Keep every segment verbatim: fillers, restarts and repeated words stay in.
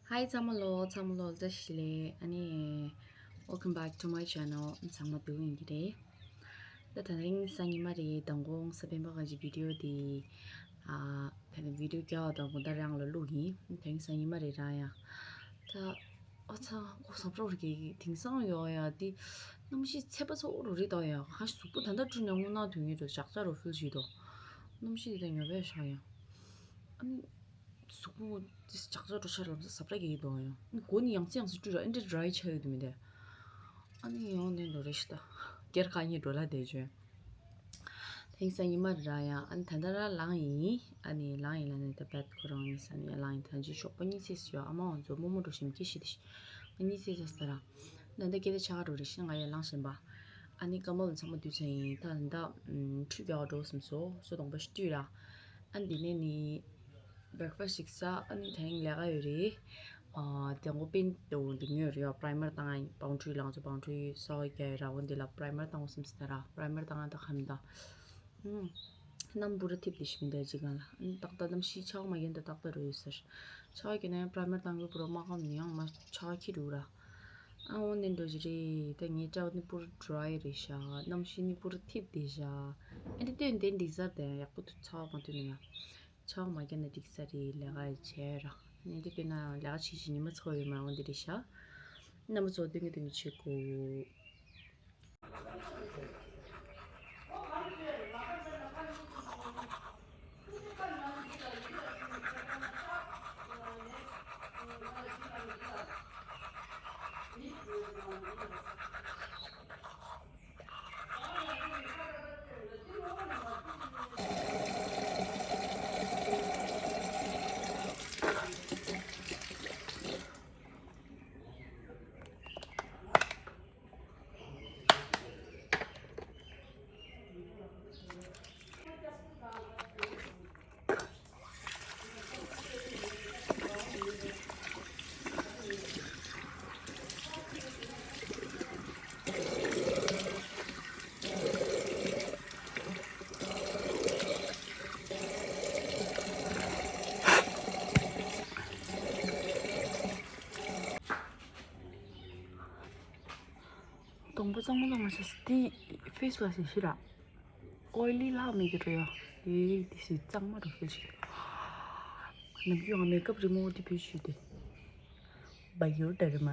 Hi ཚང་མ་ལོ། ཚང་མ་ལོ་བཀྲ་ཤིས་བདེ་ལེགས། ཨ་ནི། Welcome back to my channel. ཚང་མ་སྡུག་ཡིན་གྱི་རེད། ད་ད་རིང་གཟའ་ཉི་མ་རེད། མདང་དགོང་གཟའ་སྤེན་པ་ག་གི་བི་ཌི་ཡོ་དེ། ཨ། ད་ནི་བི་ཌི་ཡོ་རྒྱག་དང་པོ་ད་རང་ལ་བླུག་ཡིན། ད་རིང་གཟའ་ཉི་མ་རེད་ར་ཡ། ད། ཨ་ཚ། ཁོ་ས་པྲོ་རེ་གི་དེང་སང་ཡོ་ཡ་དེ། གནམ་གཤིས་ཚད་པ་ཚ་བོ་རུ་རེད་ད་ཡ། ཧ་གཟུགས་པོ་ད་ལྟ་བཀྲུས་ནས་སྔོ་ནག་དོན་གྱི་འགྲོ་ཇག་ཇག་རུ་ཕུལ་བྱེད་དོ། གནམ་གཤིས་དེ་ད་ཉོ་བས་ཤ་ཡ། ཨ་ནི། གཟུགས་པོ་དེ་ཇག་ཇག་འགྲོ་ཤ་ལམ་ས་ས་པྲ་གི་ཡི་དོ་ཡ། མགོ་ནི་ཡང་ཚི་ཡང་སི་བཀྲུས་ར་ཨེ་འདྲ་ཌ་རའི་ཆ་ཡོད་དུ་མི་དེ། ཨ་ནི་ཡང་ནས་འགྲོ་རེ་ཤི་ད། སྒེར་ཁ་ཉེ་འགྲོ་ལ་དེ་བྱོས། དེང་སང་ཉི་མ་ར་ཡ། ཨ་ནི་ད་ལྟ་ར་ལངས་ཡིན། ཨ་ནི་ལངས་ཡིན་ལ་ནི་ད་བད་ཁོ་རང་ཡིན་ས་ནི་ལངས་ཡིན། ད་ཅི་ཞོགས་པ་གཉིད་སད་སོ་ཡ། ཨ་མ་འོ་ཚོ་རྨོ་མོ་འགྲོ་ཞིམ་སྐྱིད་ཤི་དི་ཤི། ང་གཉིད་སད་ཚ་ས་ར། ད་ལྟ་སྐད་ཆ་ཆ་ག་འགྲོ་རེ་ཤི། ང་ཡ་ལངས་བཞིན་པ། ཨ་ནི་ཀ་མོལ་ཚང་མ་དུས་ཚོད་ཡིན། ད་ད་ཁྲུས་རྒྱག་འགྲོ་བསམ་སོ་སོ་གདོང་པ་ཤི་དུས་ར། ཨ་ནི་དེ་ནས་ནི། བྷེག་ཕ་སི་ཞིག་ཟ། ཨ་ནི་དེ་རིང་ལས་ཀ་ཡོད་རེད། ཨ། དེ་ངོ་པིན་དུ་འདི་ཉོས་རེད་ཡ། པྲའི་མར་བཏང་ཡ་ཡིན། བའུན་ཌ་རི་ལངས་ཚོ་བའུན་ཌ་རི་སོ་རྒྱག་ཡ་ར། འོ་འདི་ལ་པྲའི་མར་བཏང་འོ་སེམས་སི་ད་ར། པྲའི་མར་བཏང་ཡ་ད་ཁམ་ད། ཨུམ། གནམ་པུ་ར་ཐིབས་དེ་ཞིག་མི་འདྲ་ཅིག་གང་ལ། ཨ་ནི་ཏག་ཏག་གནམ་གཤིས་ཆར་པ་མ་གྱོན་ད་ཏག་ཏག་རུ་ཡོད་ཟེར། ཆར་པ་གྱོན་ན་ཡང་པྲའི་མར་བཏང་གི་པུ་ར་མ་ཁམ་ནི་ཡང་མ་ཆར་པ་ཁྱི་རུ་ར། ཨ་འོ་འདི་འགྲོ་ཅི་རེད། ད་ངའི་སྐྲ་ནི་པུ་ར་ཌ་རའི་རེད་ཤག་གནམ་གཤིས་ནི་པུ་ར་ཐིབས་དེ་ཤག་ཨ་འདི་སྟོན་དེ་འགྲིག་ས་དེ་ཡག་པོ་འདུག་ཚ་བ་མ་ཐོན་ན་ཡ། ཆར་པ་མ་བརྒྱབ་ན་འགྲིག་ས་རེད། ལས་ཀ་བྱས་ར། ནས་འདི་དཔེར་ན་ལས་ཀ་བྱེད་བྱེད་ཉི་མ་ཚོ་ཡོད་མ་འོང་འདི་རེད་ཤག་རྣམ་པ་ཚོ་སྟོན་གི་སྟོན་གི་བྱེད་དགོས། གདོང་པ་གཙང་མ་གཙང་མ་བྱས། དེ་ཕེ་སི་ཝ་ཤི་ཞིག་ར། ཨོ་ལི་ལྷག་མེད་ཀྱི་རེད་ཡ། ཨེ་དེ་ཞིག་གཙང་མ་རུ་ཕེ་ཞིག་ནམ་རྒྱུན་ང་མེག་ཨབ་རི་མོ་དེ་ཕེ་ཞིག་དེ། བ་ཡོར་ཌ་རི་མ།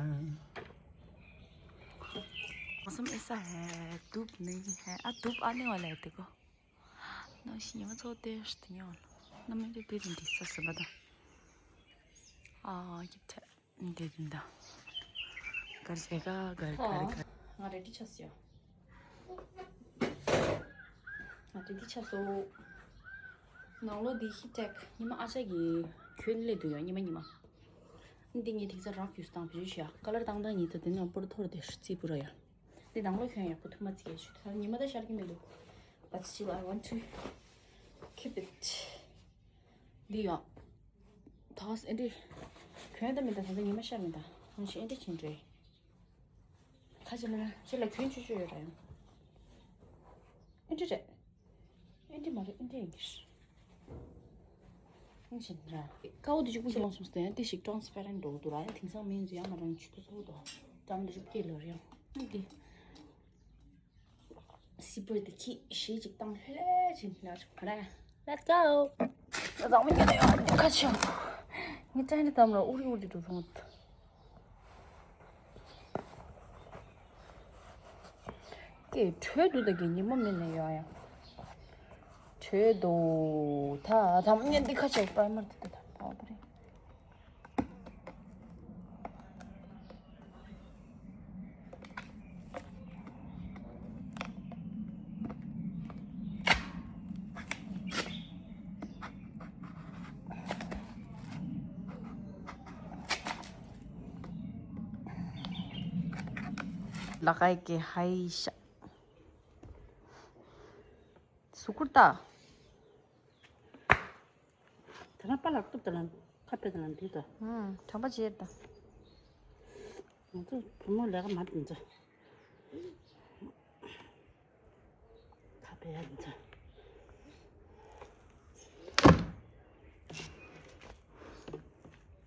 मौसम ऐसा है, धूप नहीं है। आ, धूप आने वाला है, देखो। नौशी ये मत होते हैं, नहीं वाला। ना मेरे दे दिन दिस से बता। आ, ये थे। འདི་འདི་འདྲ། གར་ཟེ་ག་གར་གར་གར། ང་རེ་ཌི་ཆགས་སོང་། ང་རེ་ཌི་ཆགས་སོང་། ནང་ལོགས་འདི་ཧི་ཊེག་ཉི་མ་ཨ་ཅག་གིས་གྱོན་སླེབས་འདུག་ཡ། ཉི་མ་ཉི་མ། འདི་ངས་དེང་སང་རག་ཡུས་བཏང་བེད་སྤྱོད་བྱས་ཡ། ཀ་ལར་བཏང་བཏང་ཉིད་དུ་དེ་ནང་པོར་འཐོར་དེ་རྩིས་པོ་ར་ཡ། འདི་ནང་ལོགས་གྱོན་ཡག་པོ་ཐུག་མ་ཚིག་ཡ་ཆུ་ད་ཉི་མ་ད་ཤར་གི་མི་འདུག But still, I want to keep it. འདི་ཡང་། ཐོག་ཨེ་འདྲི། གྱོན་ད་མི་འདུག་ད་ལྟ་ཉི་མ་ཤར་མི་འདུག་ཧང་ཤི་ཨེ་འདྲི་ཕྱིན་འདྲི། ཁ་ཅིག་ལ་ཁྱེད་ལ་གྱོན་ཆུ་ཆུ་ཡོད་ར་ཡང་། ཨེ་འདྲི་རེད། ཨེ་འདྲི་མ་རེད། ཨེ་འདྲི་ཡིན་གྱི་རེད། ཧང་ཤི་ར། ཀའོ་འདི་ཅིག་པུ་ཡོང་སོང་སྟེ་ཡང་དེ་ཞིག་ཊ་རན་སི་པེ་རེན་ཊི་འགྲོ་འདུག་ར། ཡང་དེང་སང་མིན་ཟེར་ཡང་ང་རང་ཆུ་ཁ་སོ་དོ། ཀྲམ་འདི་ཅིག་སྐྱེས་ལོ་རེད་ཡང་། འདི། སི་པར་དེ་ཁྱི་ཞེ་གཅིག་བཏང་ལྷོད་ལྷོད་ཅིག་ལ་ཆུ་ཁ་ར། Let's go. ད་དང་མི་ཉན་ཡོད་ཁ་ཆེ། ངས་ཏྲན་དེ་དམ་ལ་ཨུ་རི་ཨུ་རི་འགྲོ་སོང་། ཀེ་བྲོས་འདུག་ད་གི་ཉི་མ་མི་ནས་ཡོད་ཡ། བྲོས་འདུག་ད་དང་མི་ཉན་འདི་ཁ་ཆེ་པར་མར་དེ་ད་པར་མར། ལ་ཀའི་ཀེ་ཧའི་ཤ། སུ་ཀུར་ཏ། ད་ལ་པ་ལག་ཏུ་དེ་ལ་ཁ་པེ་དེ་ལ་འདི་དང་། ཧུམ། དྲང་པོ་བྱེད་དང་། ང་ཚོ་བུ་མོ་ལས་ཀ་མ་དེ་ཚོ། ཁ་པེ་ཡ་དེ་ཚོ།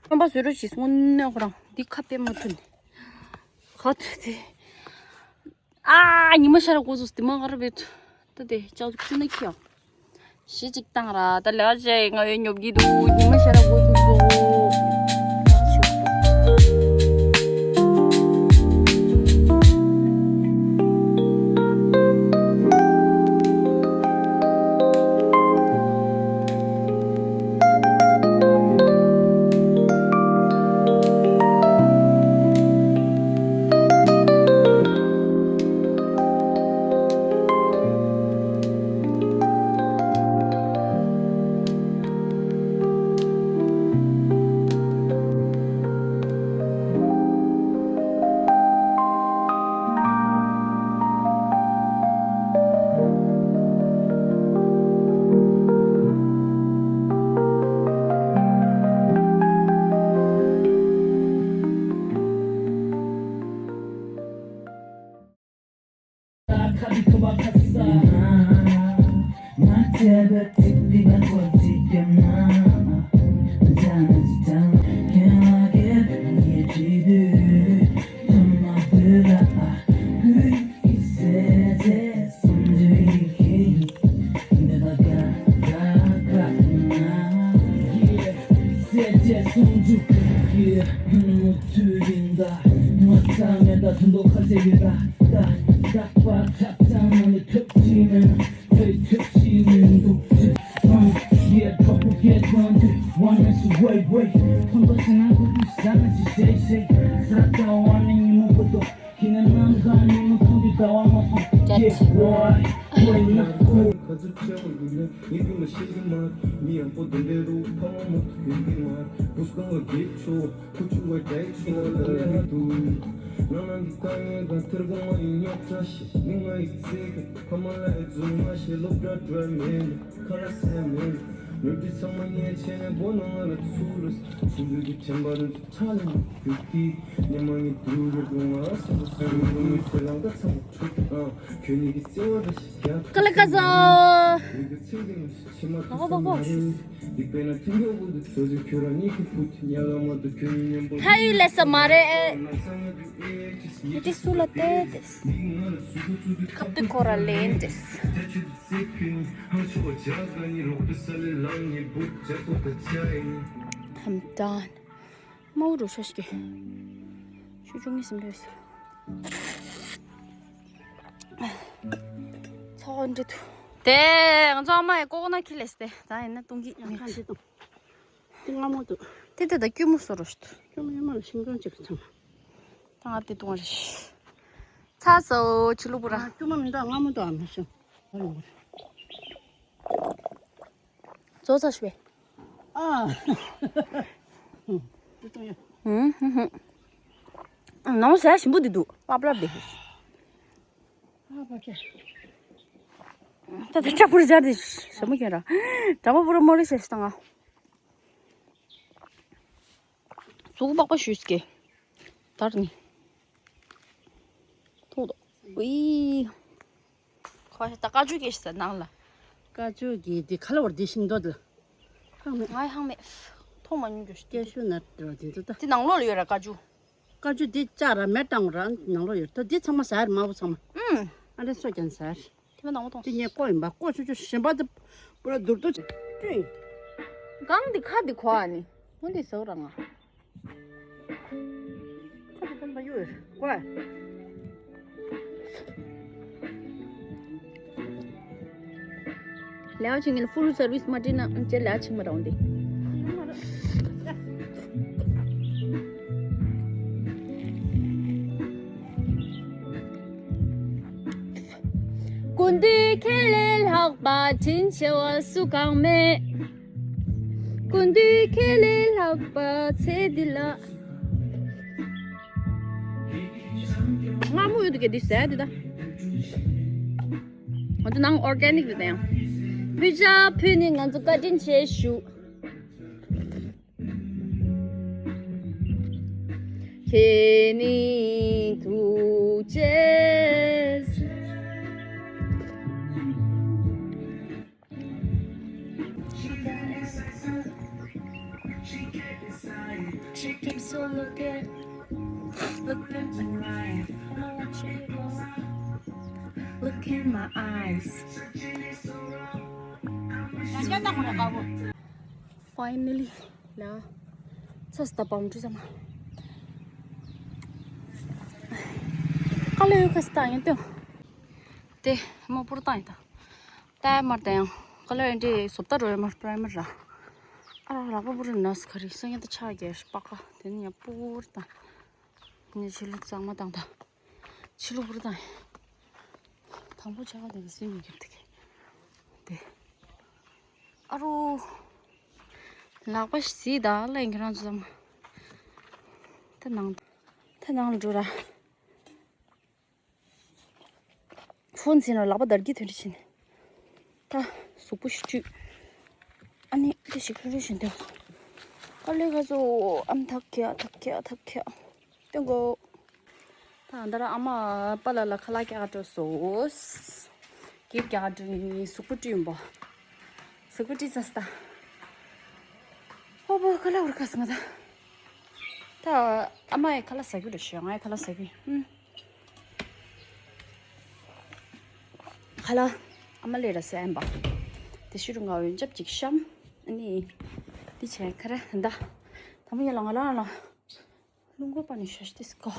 རྩོམ་པ་བཟོས་རོགས་ཞེས་སྔོན་ནས་ཁོ་རང་འདི་ཁ་དཔེ་མ་ཐུབ་ནས། ཁ་ཐུབ་དེ། ཨ། ཉི་མ་ཤར་འགོ་ཚུགས་དེ་མ་ག་ར་བེད་ད་དེ་ལྕགས་ཀྱུ་ན་ཁྱི་ཡ། གཞི་གཅིག་བཏང་ར་ད་ལས་ཀ་བྱས་ང་ཡོད་ཉོབ་ཀྱི་འདུག་ཉི་མ་ཤར་འགོ་ཚུགས་སོ། ཀ་ལ་ཀ་ཟ། ཧ་གོ་བ་གོ། ཕ་ཡུལ་ལས་ས་མ་རེད། ཨེ་ཏི་སུ་ལ་ཏེ་ཏེས། ཁབ་ཏི་ཁོ་ར་ལེན་ཏེས། ཐམ་ཏན། མའུ་རུ་ཤོ་ཤི་ཀེ། ཤུ་ཅུང་ངི་སིམ་རེ་སི། ཚོགས་འདྲི་དུ། དེ་ང་ཚོ་ཨ་མ་ཡི་ཀོ་ཀོ་ན་ཁི་ལེ་སི་དེ་ད་ཡིན་ན་ཏུང་གི་ཡང་ཁ་འདི་དང་། དེ་སྔ་མོ་དུ། དེ་དེ་ད་ཀྱུ་མུ་སོ་རོ་ཤི་དུ། ཀྱུ་མུ་ཡོད་མ་ལ་ཤིང་སྡོང་ཅིག་ཚང་མ། ད་ང་དེ་ཏུང་རེ་ཤི། ཚ་སོ་ཆི་ལུ་པུ་ར། ཀྱུ་མུ་མི་འདུག་སྔ་མོ་དུ་ཨ་མ་ཤོ། ཨ་ཡོ། ཙོ་ཙ་ཤི་བས། ཨ། དེ་ཏུང་ཡོད། ཧུམ་ཧུམ་ཧུམ། ནང་ཟས་ཞིམ་པོ་འདི་འདུག་ལབ་ལབ་འདི། ཨ་ཕ་ཁྱེད། ད་ད་ཅག་པུར་སྦྱར་འདི་ཞིམ་པོ་ཁྱེད་ར། དྲ་མ་པུར་མོ་ལི་ཤེས་བཏང་ཨ། གཟུགས་པགས་པ་ཞུས་ཀྱི། དར་ནི། ཐུག་དོ། ཝི། ཁོ་ད་ཀ་ཅུ་སྐྱེས་ཤི་ས་ནང་ལ། ཀ་ཅུ་གི་དེ་ཁ་ལ་བར་དེ་ཤིང་ཏོག་དེ་ལ། ཧང་མེད། ང་ཡི་ཧང་མེད། མཐོང་མ་མྱོང་རྒྱུ་ཞིག་སྐྱེ་ཤུ་ན་དེ་བ་དེ་ཚོ་ད། དེ་ནང་ལོགས་ལ་ཡོད་ར་ཀ་ཅུ། ཀ་ཅུ་དེ་ལྕགས་ར་མེ་བཏང་ར་ནང་ལོགས་ཡོད་ད། དེ་ཚང་མ་ཟ་ཡར་དམར་པོ་ཚང་མ། ཨུམ། ཨ་རེ་སོ་ཀྱང་ཟ་ཡར། དེ་མ་དང་པོ་གཏོང་། དེ་ངས་ཀོ་ཡིན་པ་ཀོ་ཆུ་ཆུ་གཞན་པ་དེ་པུ་ར་དུར་དུ་བཅུ། གང་དེ་ཁ་དེ་གོ་ཨ་ནི། འོ་འདི་ཟ་ར་ང་། ཁ་དེ་དམ་པ་ཡོད་ཀོ། ལེའོ་ཆིང་གིས་ཕུལ་སར་ཝིས་མ་བྲིས་ན་ཅེ་ལེའོ་ཆིང་མ་རང་འདི། ཀུན་འདུས་ཁས་ལེན་ལྷག་པ་དྲིན་ཆེ་བ་སུ་གང་མེད། ཀུན་འདུས་ཁས་ལེན་ལྷག་པ་ཚེ་འདི་ལ། མངར་མོ་ཡོད་འདུག་གས་འདི་ཟས་འདི་ད། ང་ཚོ་ནང་ཨོར་གེ་ནིག་རེད་ད་ཡང་། ཕུལ་བྱ་ཕུལ་ནི་ང་ཚོ་བཀའ་དྲིན་ཆེ་ཞུ། ཁྱེད་ནི་ཐུགས་རྗེ་ཆེ། So look at, look at my eyes. Look in my eyes. Finally, ལ་ཚོ་སྟབས་བམ་འགྲོ་ཙམ། ཀ་ལོ་ཡོད་ཁ་སྟ་ཡིན་ཏོ། དེ་མ་པུར་བཏང་ཡིན་ད། ཏཱ་མར་ད་ཡང་ཀ་ལོ་ཡིན་དེ་བཟོ་ལྟ་རོ་ཡོད་མར་པྲའི་མར་ར། ཨ་ར་ལག་པ་པུར་ནས་ག་རེ་སང་ཉིན་ད་ཆ་རྒྱས་པག་ཁ་དེ་ནི་ཡང་པུར་བཏང་། ངས་ཕྱི་ལུགས་གཙང་མ་བཏང་ད། ཕྱི་ལུགས་པུར་བཏང་། དང་པོ་ཆ་ག་དེ་གི་སེམས་མི་འགྱུར་དེ་གི། དེ། ཨ་རོ། ལག་པ་ཞིག་གཟིགས་དང་ལ་ཡིན་ཁྱེད་རང་ཚོ་ཚང་མ། ད་ནང་། ད་ནང་ལ་འགྲོ་ར། ཧྥོན་ཟིན་ལ་ལག་པ་འདར་གྱི་ཐོན་རེ་ཕྱིན། ད་གཟུགས་པོ་ཞིག་བཅུས། ཨ་ནི་དེ་ཞིག་ལྷོད་ལྷོད་བཞིན་དུ། ཨ་ལེ་ཁ་ཚོ་ཨམ་ཐག་ཁྱ་ཐག་ཁྱ་ཐག་ཁྱ། སྟོན་གོ། ད་འདི་ར་ཨ་མ་པ་ལ་ལ་ཁ་ལག་རྒྱག་འགྲོ་སོ། གེག་རྒྱག་འགྲོ་ནི་གཟུགས་པོ་བཀྲུས་ཡིན་པ། གཟུགས་པོ་བཀྲུས་ཚར་སོང་ད། ཧོ་པོ་ཁ་ལག་བོར་ཁ་སོང་ད། ད་ཨ་མ་ཡི་ཁ་ལག་ཟ་རྒྱུ་རེད་ཤག་ང་ཡི་ཁ་ལག་ཟ་རྒྱུ་ཡིན། ཁ་ལག་ཨ་མ་ལས་ར་སེ་ཨན་པ། དེ་ཤུ་རུ་ང་འོན་ཅབ་ཅིག་བཤམས། ཨ་ནི། དེ་བྱས་ཁ་ར་ད། ད་མོ་ཡ་ལ་ང་ལ་ལ། ལུང་གོ་པ་ནི་ཤ་ཤ་ཏིས་ཀོ།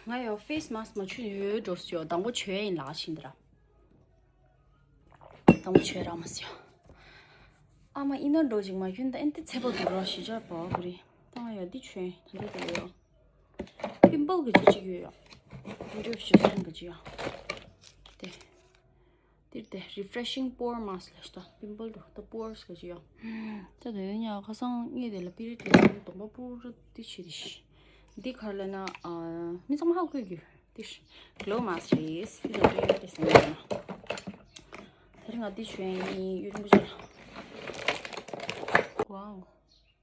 ང་ཡོ་ཕེ་སི་མཱ་སི་མ་ཆུ་ཡོད་འགྲོ་སི་ཡོ་དང་པོ་ཆོས་ཡིན་ལག་ཕྱིན་དེ་ར། དང་པོ་ཆོས་ར་མ་སི་ཡོ། ཨ་མ་ཨི་ན་འགྲོ་ཅིག་མ་ཁྱོད་ད་ཨེན་ཏི་ཚེ་པོ་དུ་རོ་ཞི་ཅར་པོ་གུ་རི། ད་ང་ཡོ་འདི་ཆོས་ད་འདི་དེ་ཡོ། པིམ་པལ་གི་ཅི་ཅིག་ཡོད་ཡོ། འདྲེབ་ཞུ་སོང་གི་ཅི་ཡོ། དེ། དེར་དེ་refreshing pore mask ལ་ཤྟ་པིམ་པལ་དུ་ད་པོར་སི་ག་ཅི་ཡོད། ད་དེ་ཡོད་ཉག་ཁ་སང་ངས་དེ་ལ་པི་རི་ཏི་ལ་གདོང་པ་པུར་དེ་ཆེ་དེ་ཤི། འདི་གར་ལ་ན་ཨ་མི་ཚང་མ་ཧ་གོ་གི། དེ་ཤི་གློ་མཱ་སི་རེད། དེ་ལ་རེད་དེ་སེམས་ཡོད་ན། དེར་ང་དེ་ཆོས་ཡིན་ཡུན་གུ་ཅི་ལ། ཝའོ།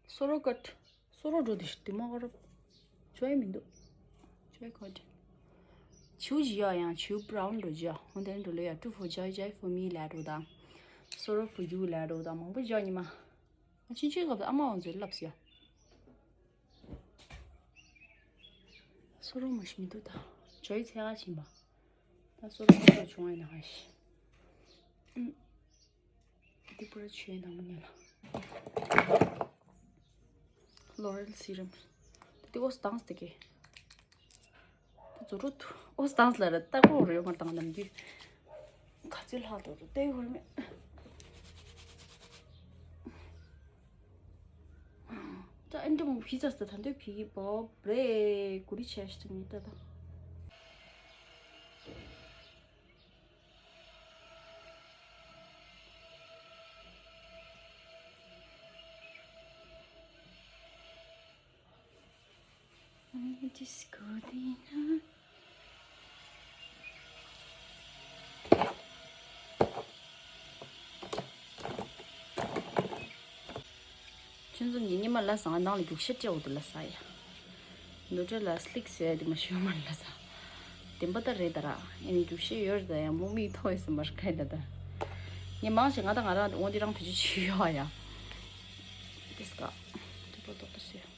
སོ་རོ་ཀཊ། སོ་རོ་འགྲོ་དེ་ཤི་དེ་མ་ག་རབ། ཆོས་མི་འདུག་ཆོས་ཀཊ། ཆུ་བཞི་ཡ་ཡང་ཆུ་brown འགྲོ་བཞི་ཡ། འོ་དེ་འགྲོ་ལོ་ཡ། two for Jai, Jai for me ལ་འགྲོ་དང་། སོ་རོ་for you ལ་འགྲོ་དང་མང་པོ་བཞི་ཡ་ཉི་མ། ང་ཕྱིན་ཆད་སྐབས་ཨ་མ་འོང་ཚོད་ལབ་སི་ཡ། སོ་རོ་མ་ཤི་མི་འདུག་ད། ཇོའི་ཚེ་ག་ཕྱིན་པ། ད་སོ་རོ་ཁོ་ཚོ་བྱུང་བ་ཡིན་ན་ཧ་ཤི། ཨུམ། འདི་པུ་ར་ཆུའི་ནང་མི་ཉལ་ལ། L'Oréal serum. དེ་ཨོ་སི་དང་སྟེ་གེ། དེ་ཛོ་རུ་ཐུ་ཨོ་སི་དང་ལ་ར་ལྟ་གོ་རེ་མ་དང་ནམ་རྒྱུ། ག་ཚོད་ལྷག་འགྲོ་རུ་ལྟ་གོ་རེ་མེད། ད་ཨན་ཏི་མོ་ཕི་ཛ་སྟེ་ད་འདོད་ཕི་གི་བོ་བྲེ་གུ་རི་ཆེ་ཤི་ཏུ་ཉི་ད་ད། Disco Dina. ཁྱོད་ཚོ་ངའི་ཉི་མ་ལ་ཟ་ང་ནང་ལ་རྒྱུག་ཤ་སྤྲད་འོ་དུ་ལ་ཟ་ཡ། ནུ་ཏྲ་ལ་སི་ལིག་ཟེར་ཡ་དེ་མ་ཞུ་མ་ལ་ཟ། བདེན་པ་ད་རེད་ད་ར། ཨེ་ནི་རྒྱུག་ཤེས་ཡོད་རེད་ད་ཡང་མོ་མིག་མཐོ་ཡོད་སེམས་པར་ཁ་ཡི་ད་ད། ངས་མང་ཞིག་ང་ད་ང་རང་འོ་འདི་རང་བེད་སྤྱོད་བྱེད་ཡོད་ཨ་ཡ། དེ་སྐ་དེ་པོ་ཏོག་ཏོ་སུ་ཡོད།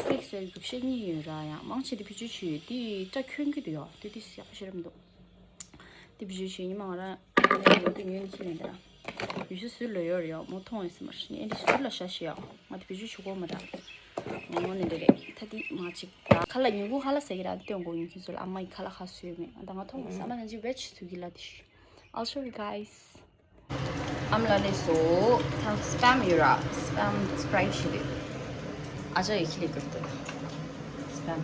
སིག་སེ་རྒྱུག་ཤེས་གཉིས་ཡོད་ར་ཡང་མང་ཆེ་དེ་བེད་སྤྱོད་བྱེད་ཡོད་དེ་སྐྲ་ཁྱོན་གི་དུ་ཡོད་དེ་དེ་སི་ཡག་པོ་ཤེས་ར་མི་འདུག་དེ་བེད་སྤྱོད་བྱེད་ཉི་མ་ང་རང་ལོ་དུ་ཉོས་ནི་ཁྱི་ལེན་ད་ར། ཡུལ་ཤུལ་སུ་ལོ་ཡོད་ར་ཡང་མོ་མཐོང་ཡོད་སེམས་པར་ངས་འདི་ཤུལ་ལ་ཤ་ཤེས་ཡང་ང་དེ་བེད་སྤྱོད་བྱེད་གོ་མ་ར། ངོ་ནས་འདི་རེད་ད་འདི་མ་གཅིག་ད་ཁ་ལག་ཉིན་གུང་ཁ་ལག་ཟ་གི་ར་འདི་སྟོན་གོ་ཡིན་ཁྱོད་ཚོ་ལ་ཨ་མ་ཡི་ཁ་ལག་ཁ་བཟོས་མེད་ད་ང་མཐོང་ས་མ་ནང་ཅི་བེད་ཆི་ཚུ་གི་ལ་དེ་ཤི། I'll show you guys. ཨམ་ལ་ལས་སོ་ཐང་སི་པམ་ཡོད་ར་སི་པམ་སི་པ་རའི་ཤི་རེད། ཨ་ཅག་ཡི་ཁྱི་ལས་གུར་ཏུ་སི་པམ།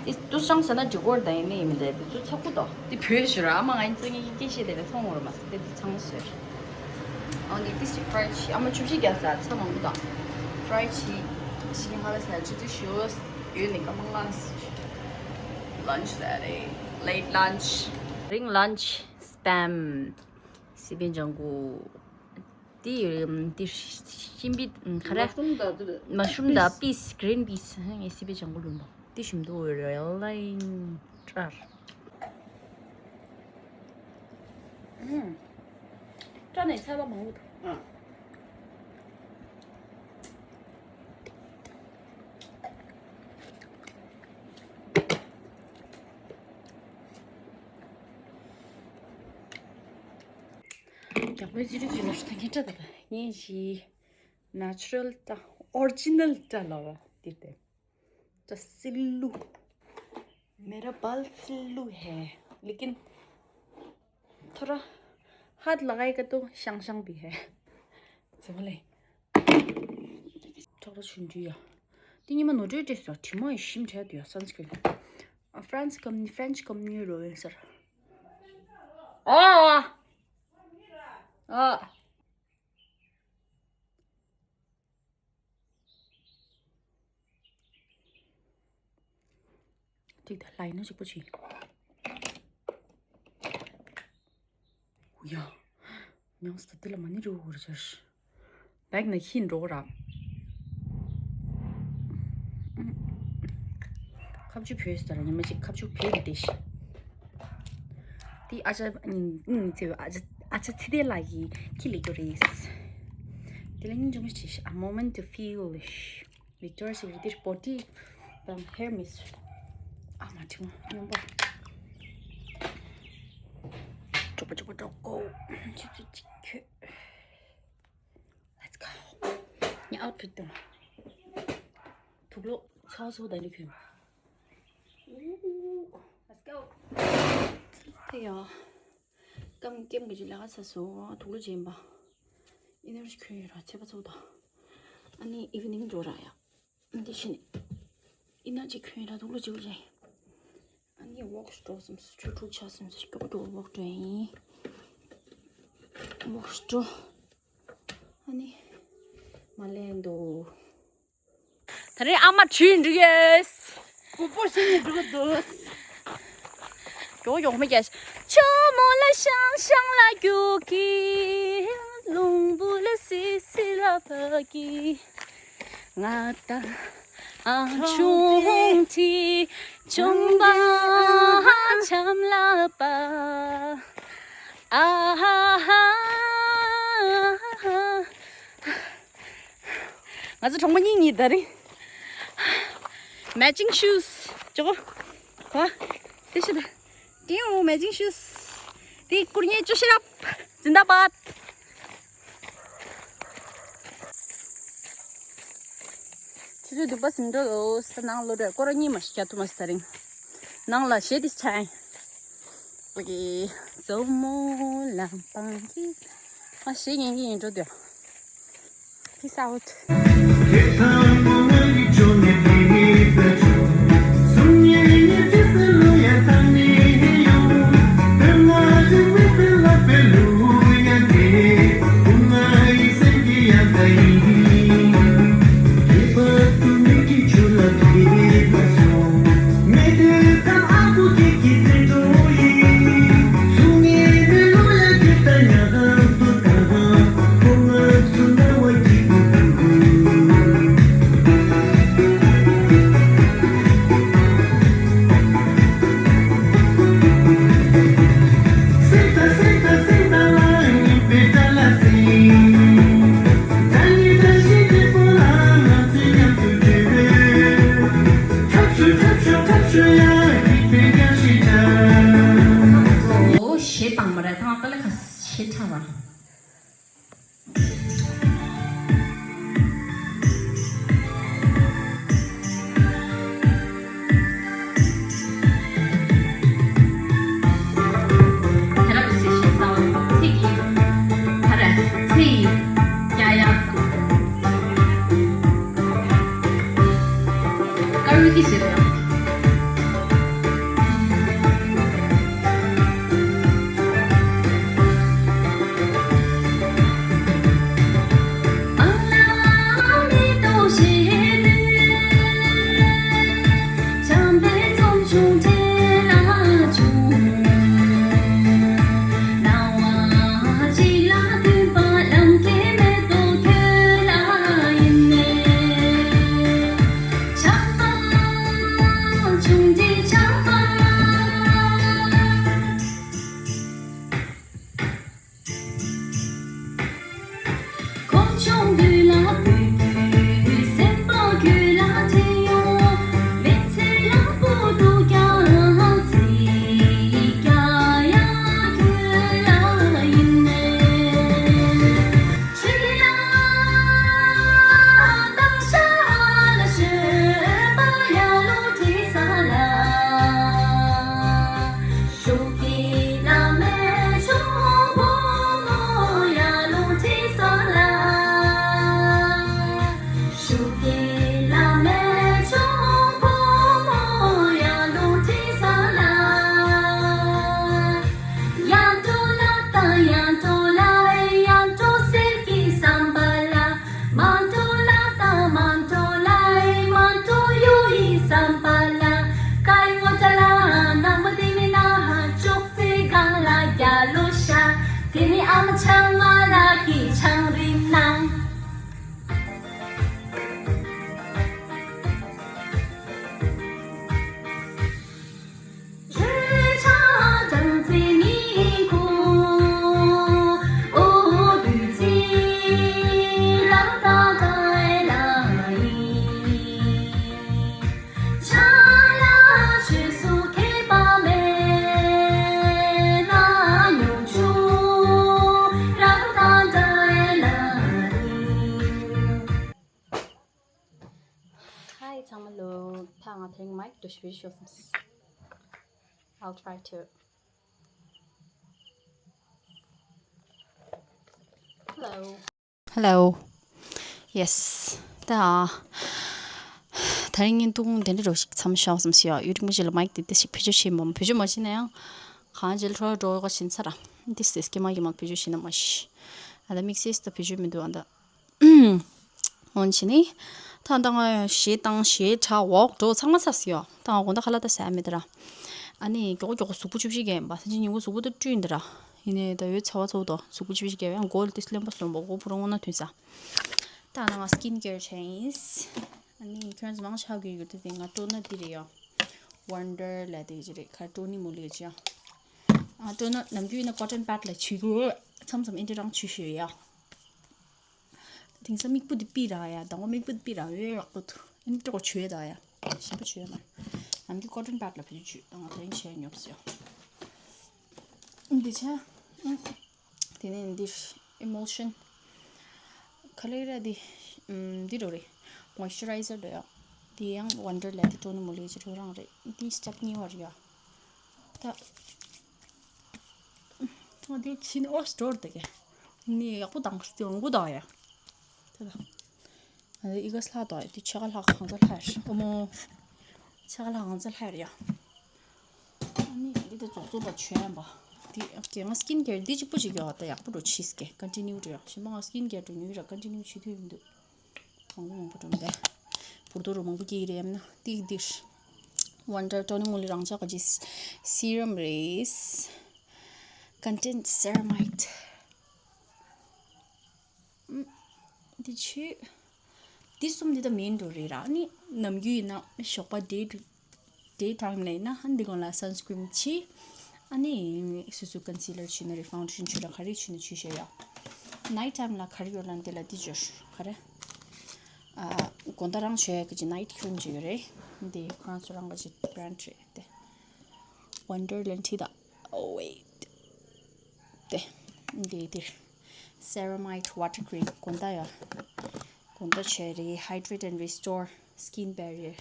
དེ་ཏུ་ཤང་ཟ་ན་འགྲིག་གོ་ར་ད་ཡིན་ནི་ཡིན་མི་འདྲ་དེ་ཚོ་ཚ་ཁུ་དོ་དེ་བོད་ཤི་ར་ཨ་མ་ང་ཡིན་ཙང་ངེད་ཀྱི་སྐད་བཤད་དེ་ལ་མཐོང་ངོ་ར་མ་ཟ་དེ་དེ་ཚང་མ་ཟོས། ཨ་ནི་ཏི་སི་ཕ་རའི་ཤི་ཨ་མ་ཆུ་བཞི་རྒྱག་ས་ཚ་མང་པོ་དང་ཕ་རའི་ཤི་ཤི་ཧ་ལ་ས་ཆུ་ཚོད་ཞོ་ཡོད་ནི་ཀ་མང་ང་ཟ་ལན་ཆི་ཟ་རེད་late lunch. During lunch. སི་པམ། སི་པན་ལྗང་གུ། དེ་ཡོད་དེ་ཤིང་པི་ཁ་ར། མ་ཤུམ་དང་དེ། མ་ཤུམ་དང་པིས་གི་རིན་པིས་ངས་སི་པན་ལྗང་གུ་ལུང་པ་དེ་ཞིམ་དུ་རེ་ལ་ཡིན་ཀྲར། ཀྲ་ནས་ཚལ་པ་མང་པོ་འདུག་ཨ། ཡག་པོའི་ཟི་རུ་ཟི་རུ་ད་ངས་སྐྲ་ད་ད་ངས་ཞི་ནེ་ཅུ་རལ་ད་ཨོ་རི་ཇི་ནལ་སྐྲ་ལ་བ་དེ་དེ་ད་སིལ་ལུ་མེ་ར་བལ་སིལ་ལུ་ཧེ། ལེ་ཀིན་ཐོ་ར་ཧད་ལ་གའི་ཀ་ཏོ་ཤང་ཤང་བི་ཧེ། ཙེ་མོ་ལེ། ཁྲག་ར་ཆུང་དུས་ཡ། དེ་ཉི་མ་ནོར་འཁྲུལ་སྤྲད་སོ་དྲི་མ་ཡི་ཞིམ་བྲལ་དུ་ཡ་སན་སི་ཀྲིན། ཨ་ཧྥ་རན་སི་ཀམ་ནི་ཧྥ་རན་སི་ཀམ་ནི་རོ་ཡིན་ཟེར། ཨ། ཨ། ཅིག་ད་ལ་ཡིན་ན་གཅིག་པོ་བྱེད། ཡ། ཉམས་སུ་དེ་ལ་མ་ཎི་རུ་བོར་ཆར། བེག་ན་ཤིན་འགྲོ་ར། ཁ་ཆུ་བོས་ཟེར་ཉི་མ་གཅིག་ཁ་ཆུ་བོས་བསྡད་ཤི། དེ་ཨ་ཅག་ཨུ་ཨུ་ཨུ་ཨ་ཅག་ཨ་ཅག་ཚེ་བརྟན་ལགས་ཀྱིས་ཁྱི་ལེགས་པོ་རེད། དེ་ལ་སྙིང་རྗེ་མོ་ཞིག A moment to feel. Victoria's Secret འདིར་པོ་ཏི་དང་ཧེར་མིས། ཨ་མ་ཁྲིམ་སྙོམས་པ། ཅོག་པ་ཅོག་པ་ཅོག་ཨོ། ཆུ་ཚོད་གཅིག་ཁྱོད། Let's go. ངའི་ཨའུ་ཕིད་དང་། དུག་ལོག་ཚ་བ་ཚོ་ད་ནི་ཁྱོད། Let's go. ད་ཡ། ཀམ་ཀེམ་གི་ཅི་ལ་ག་ས་སོ་དུག་ལོག་ཅན་པ། ཨི་ནར་ཇི་ཁྱོད་ཡོད་ར་ཚེ་པ་ཚོ་ད། ཨ་ནི་ཨི་ཝི་ནིང་འགྲོ་ར་ཡ། འདི་ཕྱིན། ཨི་ན་ཅིག་ཁྱོད་ར་དུག་ལོག་བྱེད་དགོས་ཅེ། ཨ་ནི་ཝོག་སི་འགྲོ་སམ་སུ་ཆུ་འཁྲུག་ཆ་སམ་སུ་ཀྱོག་ཀྱོག་ཝོག་འགྲོ་ཡིན། ཝོག་སི་འགྲོ། ཨ་ནི་མ་ལེན་འདུག་ད་རེས་ཨ་མ་བྲོས་འགྲོ་ཡོད། སྐུ་པོ་ཤི་ནས་འགྲོ་གི་འདུག་ཀྱོག་ཀྱོག་མི་རྒྱག་ཆུ་མོ་ལ་ཤང་ཤང་ལ་རྒྱུག་གི་རླུང་བུ་ལ་སི་སི་ལ་བབས་ཀི་ང་ད་ཨ་ཆུང་ཁྲི་ཆུང་པ་ཆམ་ལ་པ་ཨ་ཧ་ཧ། ང་ཚོ་གྲོགས་པོ་གཉིས་གཉིས་ད་རིང་matching shoes ཅོག་གོ་དེ་ཤི་ད། ཏེའོ་matching shoes དེ་སྐུར་ཉེ་བཅུ་ཤི་རབ་ཛིན་དཱ་བཱད། ཆུ་ཚོད་བདུན་པ་ཟིན་འགྲོ་ལོ་ས་ནང་ལོ་རེ་སྐོར་གཉིས་མ་ཞིག་རྒྱག་ཐུབ་མ་སི་ད་རིང་། ནང་ལ་གཞས་དེ་ཆ་ཡིན། ཨོ་ཀེ། མཛོ་མོ་ལ་སྤང་གི་ཨ་གཞས་ཉན་གི་ཡིན་འགྲོ་དེ། Peace out. ཨོ་གཞས་བཏང་མ་རེད་ཐང་ཀ་ལ་ཁ་གཞས་ཁྲ་བ། དེ་རབ་སེ་ཤེས་སའོ་ཚིག་གི་ད་ར་ཚེ་ཡི་ཀྱ་ཡ་ས། ཀ་རུ་ཏི་ཟེར་བ། Hi ཚང་མ་ལོ། ད་ང་དེ་རིང་མའིག་འགྲོ་ཞིབ་ཞུ་སོང་། I'll try to. Hello. Hello. Yes. ད་ད་རིང་བརྙན་ཐུང་དེ་འདྲ་རོ་ཞིག་མཚམས་བཞག་བསམ་སི་ཡ། ཡུ་རིག་མ་ཞིག་ལ་མའིག་དེ་དེ་ཞིག་བེད་སྤྱོད་བྱེད་མམ། བེད་སྤྱོད་མ་བྱས་ན་ཡང་གང་ཅིལ་འཕྲོ་འགྲོ་ག་ཕྱིན་ཚར། འདི་སེ་སྐྱེ་མ་སྐྱེ་མ་བེད་སྤྱོད་བྱེད་ན་མ་ཤི། ཨ་ད་དམིགས་བསལ་ད་བེད་སྤྱོད་མི་འདུག་ཨ་ད། འོན་ཆེ་ནི། ད་ད་ང་ཞེ་སྡང་ཞེ་དྲག་འོག་འགྲོ་ཚང་མ་ཚར་སི་ཡ། ད་ང་དགོང་དག་ཁ་ལག་ད་ཟ་མེད་ད་ར། ཨ་ནི་མགྱོགས་མགྱོགས་གཟུགས་པོ་བཅུ་བཞི་གས་ཡིན་པ། སང་ཉིན་ཉིན་གུང་གཟུགས་པོ་ད་བཀྲུས་ཡིན་ད་ར། ཡིན་ནའི་ད་ཡོད་ཚ་བ་ཚ་བོ་དོ་གཟུགས་པོ་བཅུ་བཞི་གས་ཡང་མགོ་ལ་ཏིས་གླེན་པ་སོང་བ་མགོ་བོ་རང་ངོ་ན་ཐོན་ས། ད་ང་སྐིན་ཀེར་བྱས་ཡིན། ཨ་ནི་ཁྱོད་ཚོ་མང་ཆགས་ཀྱི་ཡོད་དེ་ང་ཊོ་ནར་འདི་རེད་ཡ། ཝན་ཌར་ལ་དེ་ཅི་རེད་ཁ་ཊོ་ནི་མོ་ལི་ཅི་ཡ། ཨ་ཊོ་ནར་ནམ་རྒྱུན་ཡིན་ན་ཀོ་ཊོན་པེ་ཌི་ལ་བྱུག་གི། མཚམས་མཚམས་ཨེ་འདྲ་རང་བྱུག་ཤེས་ཡ། དེང་སང་མིག་སྤུ་དེ་ཕྱིས་ར་ཡ། ཟླ་བ་མིག་སྤུ་དེ་ཕྱིས་ར་ཡོད་ཡག་པོ་འདུག་ཨེ་འདྲ་གོ་བྱོས་ད་ཡ། ཞིམ་པོ་བྱོས་མ། ནམ་རྒྱུན་ཀོ་ཊོན་པེ་ཌི་ལ་བྱུག་བྱུག་ད་ང་དེ་རིང་བྱས་ཉོབ་སོ། འདི་ཆ། དེ་ནས་འདིར་ཨི་མོ་ཤན། ག་ལེ་ར་འདི། འདི་རོ་རེད། མོ་ཨིས་ཅར་རའི་ཛར་འདྲ་ཡ། འདི་ཡང་ཝན་ཌར་ལ་དེ་ཊོ་ནི་མོ་ལི་ཅི་རོ་རང་རེད། འདི་སི་ཊེབ་གཉིས་པ་རེད་ཡ། ད། ང་དེ་ཕྱིན་ཨོ་སི་ཊོར་དེ་གས། ནི་ཡག་པོ་དང་སྟེ་འོང་གོ་ད་ཡ། ད་ད། ཨི་ག་སི་ལྷག་དོ་ཡ། དེ་ཕྱེད་ཀ་ལྷག་གང་ཚ་ལྷག་ཨོ་མོ། ཕྱེད་ཀ་ལྷག་གང་ཚ་ལྷག་ཡ། ཨ་ནི་འདི་ད་རྫོགས་རྫོགས་པ་བྱོས་ཡ་པ། དེ་ཨོ་ཀེ་ང་སི་ཀིན་ཀེར་འདི་གཅིག་པོ་ཅིག་ཡོད་ད་ཡག་པོ་འགྲོ་ཕྱིས་ཀེ་ཀོན་ཊི་ནིའུ་འགྲོ་ཡ། གཞན་པ་ང་སི་ཀིན་ཀེར་འགྲོ་ཉུལ་ར་ཀོན་ཊི་ནིའུ་བྱེད་ཐུབ་ཡོད་མི་འདུག་མང་པོ་མང་པོ་འགྲོ་མི་འདུག་བུར་དོ་རུ་མང་པོ་སྐྱེ་གི་རེད་ཡམ་ན་ཏིག་འདིར། ཝན་ཌར་ཊོ་ནི་མོ་ལི་རང་ཅག་གི་སི་རམ་རེད། ཀོན་ཊེན་སེ་ར་མའིཌ། འདི་ཆུ། འདི་གསུམ་འདི་ད་མེན་འགྲོ་རེད་ར། ནི་ནམ་རྒྱུན་ཡིན་ན་ཞོགས་པ་ཌེ་ཌེ་ཊའིམ་ལ་ཡིན་ན་ཨ་འདི་གོང་ལ་སན་སི་ཀྲིན་ཆི། ཨ་ནི་སོ་སོ་ཀོན་སི་ལར་ཆུ་ན་རེད། ཕའུན་ཌེ་ཤན་ཆུ་ལ་ག་རེ་ཆུ་ན་ཆུ་ཤེས་ཡ། ནའིཊ་ཊའིམ་ལ་ག་རེ་ཡོད་ལ་འདི་ལ་འདི་འབྱོར་ག་རེ། ཨ་དགོང་དག་རང་བྱོས་ཡ་གི་ཅི་ནའིཊ་ཁྲིམ་ཅིག་ཡོད་རེད། འདི་ཁོ་རང་ཚོ་རང་གི་ཅི་བྷི་རན་ཌི་རེད་དེ། ཝན་ཌར་ལན་ཊི་ད། Oh wait. དེ། འདི་འདིར། Ceramide water cream དགོང་དག་ཡ། དགོང་དག་བྱས་རེད། Hydrate and restore skin barrier.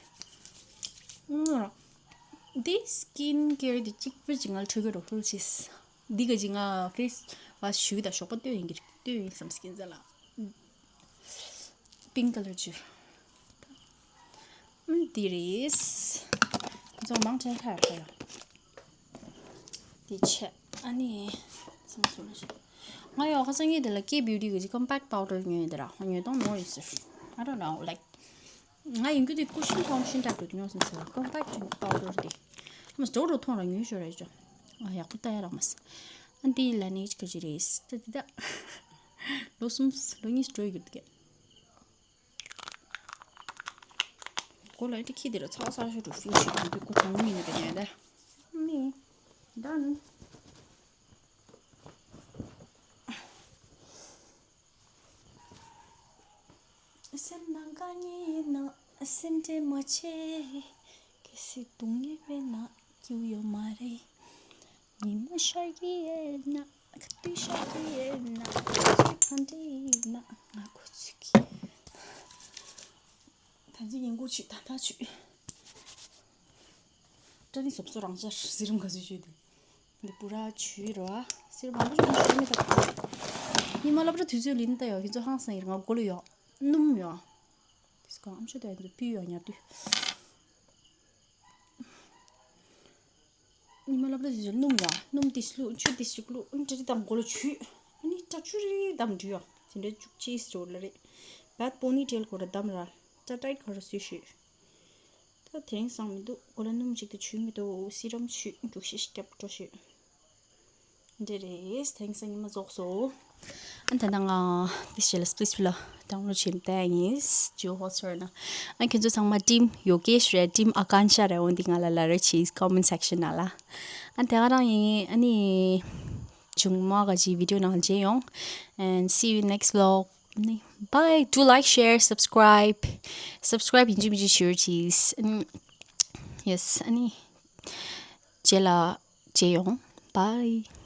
འདི་སི་ཀིན་ཀེར་འདི་གཅིག་པུ་ཅིག་ང་ལ་འཕྲོད་ཀྱི་རོ་ཧུལ་ཆིས། འདི་ག་ཅིག་ང་ཕེ་སི་ཝ་ཤི་ཞུ་གི་ད་ཞོགས་པ་ལྟོས་ཡིན་གྱི་ལྟོས་ཡིན་བསམ་སི་ཀིན་ཛ་ལ། Pink color ཅིག་འདི་རེད། ཚོ་མང་ཆེ་ཁ་ཁ་ཡོད། དེ་ཆེ། ཨ་ནི། སང་སུ་ལ་ཞིག་ང་ཡོད་ཁ་སང་ངས་དེ་ལ་ཀེ་བིའུ་ཊི་གི་ཅིག་ཀོམ་པེག་པའུ་ཌར་ཉོས་ཡིན་དེ་ར། ཉོས་དང་ནོ་ཡིན་ཟེར། I don't know, like. ང་ཡིན་རྒྱུ་དེ་ཀུ་ཤིན་ཕའུན་ཌེ་ཤན་ཊའིབ་ཏུ་ཉོས་སོང་ཟེར་བ། ཀོམ་པེག་པའུ་ཌར་དེ། ཨ་མ་སི་ཌོ་རུ་མཐོང་ར་ཉོས་ཤོར་ར་ཡོད་ཅོ། ཨ་ཡག་པོ་ལྟ་ཡ་རག་མ་སི། ཨ་འདི་ལ་ནི་ཅི་ག་ཅི་རེད་ད་དེ་ད། ལོ་གསུམ་ལོ་གཉིས་འགྲོ་ཡི་གི་འདུག་གས། གོ་ལ་ཨེ་ཏི་ཁྱི་དེ་ར་ཚ་ཚ་ཤོ་རུ་ཕིང་ཤི་དུ་འདུག་གོ་གང་མིན་ནི་དེ་ཉལ་ད། ནི། ད་ནི། སེམས་ནང་དཀའ་ངལ་ཡིན་ན་སེམས་ཁྲལ་མ་བྱེད། གལ་སྲིད་སྡུག་བསྔལ་མེད་ན་སྐྱིད་ཡོད་མ་རེད། ཉི་མ་ཤར་གྱི་ཡོད་ན་ཁ་དུས་ཤར་གྱི་ཡོད་ན་ཁ་ཚུད་ག་འདྲ་ཡིན་ན་ང་གོ་ཚུད་ཀྱི་ཡོད། ད་ཅི་ཡིན་གོ་ཆུད་ད་ད་ཆུད། ཏྲ་ནི་སོབ་སོ་རང་ཅར་ཟི་རིམ་ག་ཚོད་ཆུད་དེ། འདི་པུ་ར་ཆུ་རོ་ཨ། སེར་མང་པོ་ཞིག་ཆུ་མི་ཐུབ། ཉི་མ་སློབ་གྲྭ་དུས་ཚོད་ལིན་ད་ཡོད་ཁྱེད་ཚོ་ཧང་སང་ཡིར་ང་གོ་ལོ་ཡོད། སྣུམ་ཡོད། དེ་སྐོང་ཨམ་ཆོ་ད་ཡོད་འདི་པི་ཡོད་ཉར་དུས། ཉི་མ་སློབ་གྲྭ་དུས་ཚོད་སྣུམ་ཡོད། སྣུམ་དེ་བླུགས་ཆུ་དེ་ཞིག་བླུགས་ཨུན་ཏྲ་རི་དམ་གོ་ལོ་ཆུ། ཨ་ནི་ཏྲ་ཆུ་རི་དམ་འདྲི་ཡོད། དེ་འདྲ་བཅུག་ཅིས་ཅོ་ལ་རེད། བད་པོ་ནི་ཊེལ་གོ་ར་དམ་ར། ཏྲ་ཊའིཊ་གོ་ར་སུས་ཤུ། ད་དེ་རིང་སང་མི་འདུག་གོ་ལ་སྣུམ་ཅིག་ཏུ་ཆུ་མི་འདུག་སི་རམ་ཆུ་འབྲུག་ཤི་སྐྱབས་འགྲོ་ཤི། འདྲེ་རེད། དེ་རིང་སང་ཉི་མ་རྫོགས་སོ། ཨ་ད་ནང་ང་དེ་ཞེ་ལ་སྤི་སྤི་ལ་ཌའུན་ལོཌ་བྱེད་མི་ད་ཡིན་ཇོ་ཧོ་སར་ན། ཨ་ཁྱེད་ཚོ་ཚང་མ་ཊིམ་ཡོ་གེཤ་རེད། ཊིམ་ཨ་ཀན་ཤ་རེད། འོན་ཏེ་ང་ལ་ལ་རེ་ཆིས་ཀོ་མེན་སེག་ཤན་ནང་ལ། ཨ་དེ་ག་རང་ཡིན། ཨ་ནི་ཇུང་མ་ག་ཅི་བི་ཌིའོ་ནང་མཇལ་ཡོང་། And see you next vlog. Bye. Do like, share, subscribe. Subscribe ཡིན་གཅིག་མིན་གཅིག་ཞུ་རོགས་གྱིས། Yes. ཨ་ནི་རྗེས་ལ་མཇལ་ཡོང་། Bye.